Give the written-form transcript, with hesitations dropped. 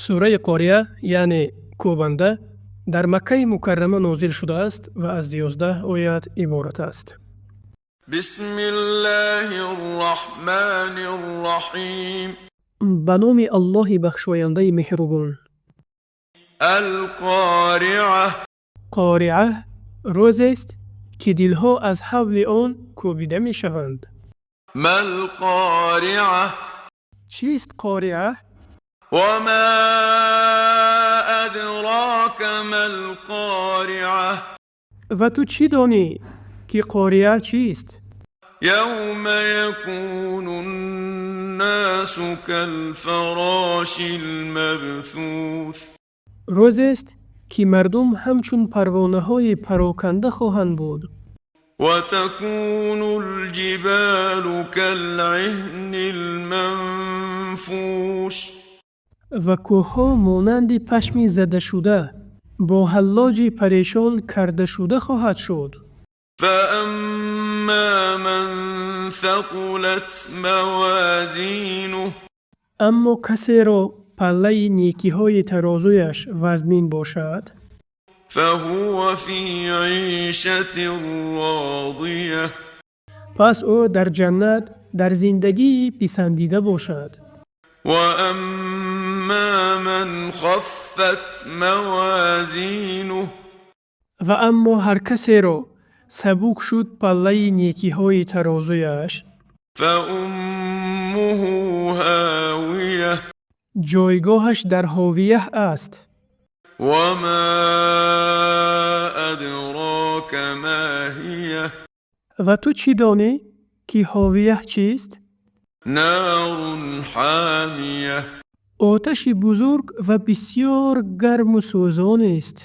Сураи Қориа, яъне кӯбанда, дар Маккаи Мукаррама нозил шудааст ва аз 11 оят иборат аст. بسم الله الرحمن الرحيم. Ба номи Аллоҳи бахшояндаи меҳрубон. القارعة. Қориа рӯзест, ки дилҳо аз ҳавли он кӯбида мешаванд. ما القارعة؟ Чист Қориа? وما أدراك ما القارعة؟ Ва ту чӣ донӣ, ки Қориа чист? يوم يكون الناس كالفراش المبثوث. Рӯзест, ки мардум ҳамчун парвонаҳои пароканда хоҳанд буд. وتكون الجبال كالعهن المنفوش. Ва кӯҳҳо монанди пашми задашуда бо ҳаллоҷи парешон кардашуда хоҳад шуд. فأما من ثقلت موازينه، Аммо касеро паллаи некиҳои тарозуяш вазнин бошад، فهو في عيشة راضية. пас ӯ дар ҷаннат дар зиндагии писандида бошад. وأما من خفت موازينه، Ва аммо ҳар касеро сабук шуд паллаи некиҳои тарозуяш، فأمه هاوية. ҷойгоҳаш дар Ҳовияҳ аст. وما أدراك ما هيه؟ Ва ту чӣ донӣ, ки Ҳовияҳ чист? نار حامية. Оташи бузург ва бисьёр гарму сӯзонест.